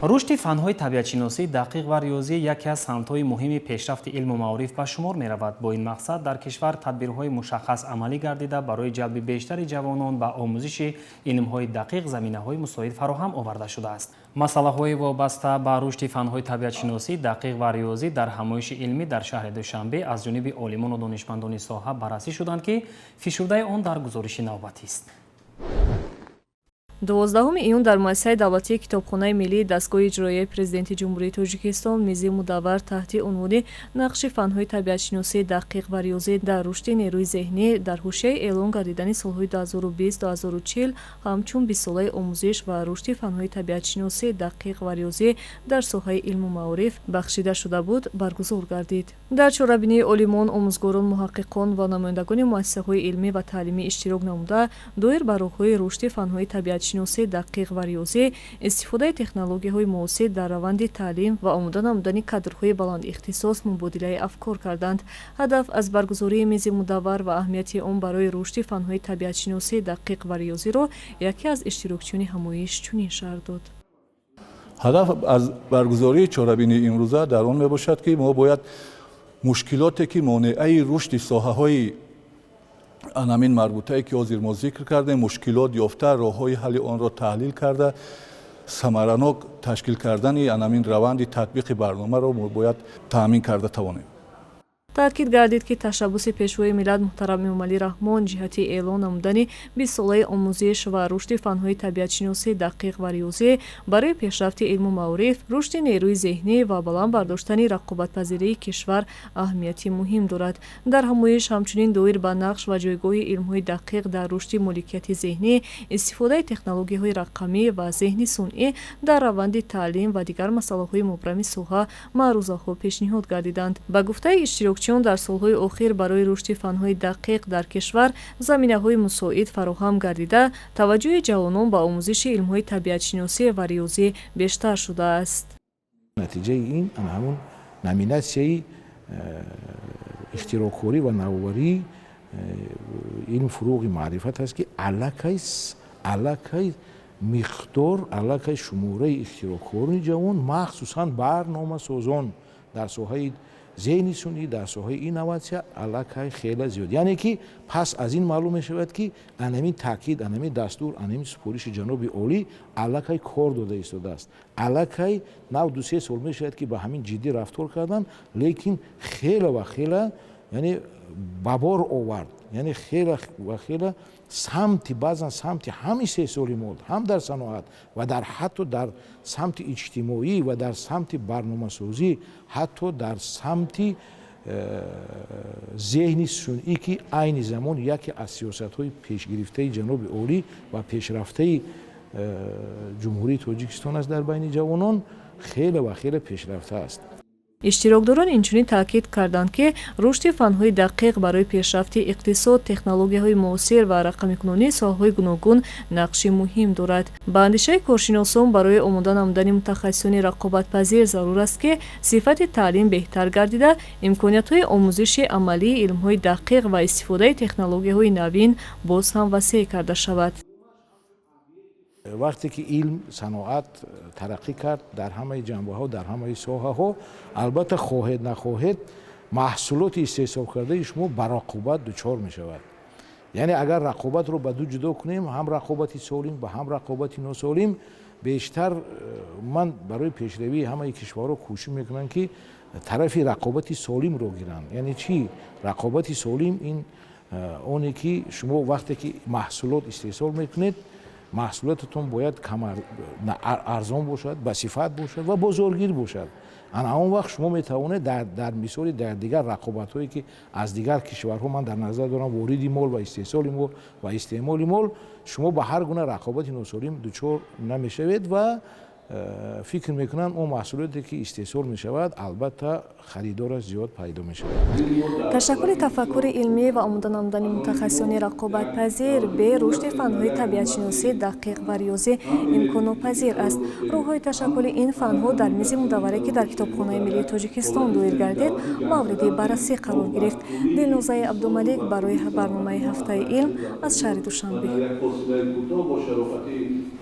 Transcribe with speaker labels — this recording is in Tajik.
Speaker 1: Рушди фанҳои табиатшиносӣ, дақиқ ва риёзӣ яке аз самтҳои муҳими пешрафти илму маориф ба шумор меравад. Бо ин мақсад дар кишвар тадбирҳои мушаххас амалӣ гардида, барои ҷалби бештари ҷавонон ба омӯзиши илмҳои дақиқ заминаҳои мусоид фароҳам оварда шудааст. Масъалаҳои вобаста ба рушди фанҳои табиатшиносӣ, дақиқ ва риёзӣ дар ҳамоиши илмӣ дар шаҳри Душанбе аз ҷониби олимону донишмандони соҳа баррасӣ шуданд, ки фишурдаи он дар гузориши навбатист.
Speaker 2: 12 июн дар Муассисаи давлатии Китобхонаи миллии дастгоҳи иҷроияи Президенти Ҷумҳурии Тоҷикистон мизи мудаввар таҳти унвони «Нақши фанҳои табиатшиносии дақиқ ва риёзӣ дар рушди нерӯи зеҳнӣ дар ҳошияи эълон гардидани солҳои 2020-2040 ҳамчун бистсолаи омӯзиш ва рушди фанҳои табиатшиносӣ, дақиқ ва риёзӣ дар соҳаи илму маориф» бахшида шуда буд, баргузор гардид. Дар чорабинии олимон, омӯзгорон, муҳаққиқон ва намояндагони муассисаҳои илмӣ ва таълимӣ иштирок намуда, доир ба роҳҳои рушди фанҳои табиатшиносӣ, дақиқ ва риёзӣ, истифодаи технологияҳои муосир дар раванди таълим ва омода намудани кадрҳои баландихтисос мубодилаи афкор карданд. Ҳадаф аз баргузории мизи мудаввар ва аҳамияти он барои рушди фанҳои табиатшиносӣ, дақиқ ва риёзиро яке аз иштирокчиёни ҳамоиш чунин шарҳ дод.
Speaker 3: Ҳадаф аз баргузории чорабинии имрӯза дар он мебошад, ки мо бояд мушкилоте, ки монеаи рушди соҳаҳои анамин марбутае, ки ҳозир мо зикр кардем, мушкилот ёфта, роҳҳои ҳалли онро таҳлил карда, самаранок ташкил кардани анамин раванди татбиқи барномаро мо бояд таъмин карда тавонем.
Speaker 2: Таъкид гардид, ки ташаббуси Пешвои миллат муҳтарам Эмомалӣ Раҳмон ҷиҳати эълон намудани бистсолаи омӯзиш ва рушди фанҳои табиатшиносӣ, дақиқ ва риёзӣ барои пешрафти илму маориф, рушди нерӯи зеҳнӣ ва баланд бардоштани рақобатпазирии кишвар аҳамияти муҳим дорад. Дар ҳамоиш ҳамчунин доир ба нақш ва ҷойгоҳи илмҳои дақиқ дар рушди моликияти зеҳнӣ, истифодаи технологияҳои рақамӣ ва зеҳни сунъӣ дар раванди таълим ва дигар масъалаҳои мубрами соҳа маърузаҳо пешниҳод гардиданд. Ба гуфтаи иштирокчиён, дар солҳои охир барои рушди фанҳои дақиқ дар кишвар заминаҳои мусоид фароҳам гардида, таваҷҷӯҳи ҷавонон ба омӯзиши илмҳои табиатшиносӣ ва риёзӣ бештар шудааст.
Speaker 4: Натиҷаи ин ана ҳамун номинатсияи ихтироъкорӣ ва навоварии илм, фурӯғи маърифат аст, ки аллакай миқдор, аллакай шумораи ихтироъкорони ҷавон, махсусан барномасозон дар соҳаи зеҳни сунъӣ, дар соҳаи инноватсия аллакай хеле зиёд. Яъне ки пас аз ин маълум мешавад, ки анамин таъкид, анамин дастур, анамин супориши ҷаноби олӣ аллакай кор дода истодааст. Аллакай нав 2-3 сол мешавад, ки ба ҳамин ҷиддӣ рафтор кардан, лекин хеле ва хеле, яъне ба бор овард, яъне хеле ва хеле самти, баъзан самти ҳам истеҳсоли мол, ҳам дар саноат ва дар ҳатто дар самти иҷтимоӣ ва дар самти барномасозӣ, ҳатто дар самти зеҳни сунъӣ, ки айни замон яке аз сиёсатҳои пешгирифтаи ҷаноби олӣ ва пешрафтаи Ҷумҳурии Тоҷикистон аст, дар байни ҷавонон хеле ва хеле пешрафта аст.
Speaker 2: Иштирокдорон инчунин таъкид карданд, ки рушди фанҳои дақиқ барои пешрафти иқтисод, технологияҳои муосир ва рақамикунонии соҳаҳои гуногун нақши муҳим дорад. Ба андешаи коршиносон, барои омода намудани мутахассисони рақобатпазир зарур аст, ки сифати таълим беҳтар гардида, имкониятҳои омӯзиши амалии илмҳои дақиқ ва истифодаи технологияҳои навин боз ҳам васеъ карда шавад.
Speaker 4: Вақте ки илм, саноат тараққӣ кард дар ҳамаи ҷанбаҳо, дар ҳамаи соҳаҳо, албатта, хоҳед нахоҳед, маҳсулоти истеҳсолкардаи шумо ба рақобат дучор мешавад. Яъне агар рақобатро ба ду ҷудо кунем, ҳам рақобати солим ва ҳам рақобати носолим, бештар ман барои пешравии ҳамаи кишварҳо кӯшиш мекунам, ки тарафи рақобати солимро гиранд. Яъне чӣ? Рақобати солим ин оне ки шумо вақте ки маҳсулот истеҳсол мекунед, маҳсулотатон бояд арзон бошад, ба сифат бошад ва бозоргир бошад. Ана он вақт шумо метавонед дар мисоли дар дигар рақобатҳое, ки аз дигар кишварҳо, ман дар назар дорам вориди мол ва истеҳсоли мол ва истеъмоли мол, шумо ба ҳар гуна рақобати носолим дучор намешавед ва фикр мекунам, он маҳсулоте, ки истеҳсол мешавад, албатта, харидораш зиёд пайдо мешавад.
Speaker 2: Ташаккули тафаккури илмӣ ва омода намудани мутахассисони рақобатпазир бе рушди фанҳои табиатшиносӣ, дақиқ ва риёзӣ имконнопазир аст. Роҳҳои ташаккули ин фанҳо дар мизи мудавваре, ки дар Китобхонаи миллии Тоҷикистон доир гардид, мавриди баррасӣ қарор гирифт. Дилнозаи Абдумалик барои барномаи «Ҳафтаи илм» аз шаҳри Душанбе.